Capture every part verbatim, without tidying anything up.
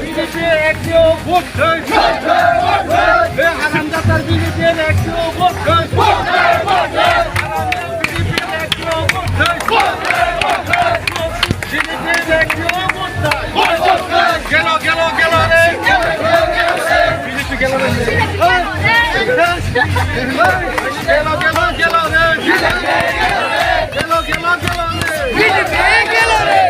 বিজেপি একটিও ভোট নেই। এ হারামজাদার বিজেপি একটিও ভোট নেই। বিজেপি একটিও ভোট নেই। বিজেপি একটিও ভোট নেই। গেল, গেল, গেল রে। বিজেপি গেল রে। গেল, গেল, গেল রে। গেল, গেল, গেল রে। বিজেপি গেল রে।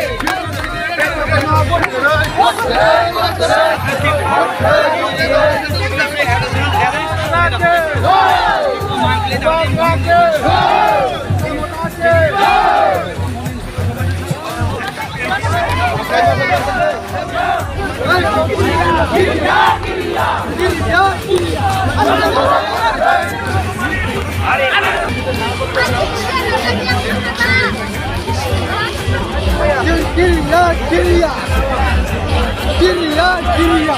Giriya, giriya. Giriya, giriya.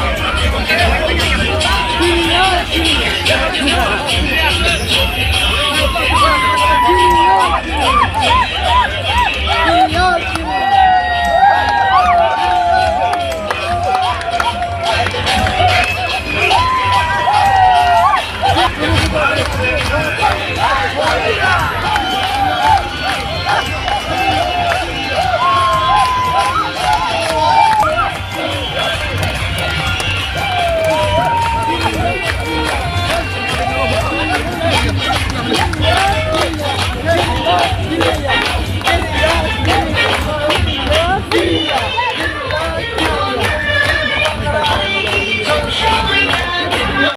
Giriya, giriya. Giriya, giriya.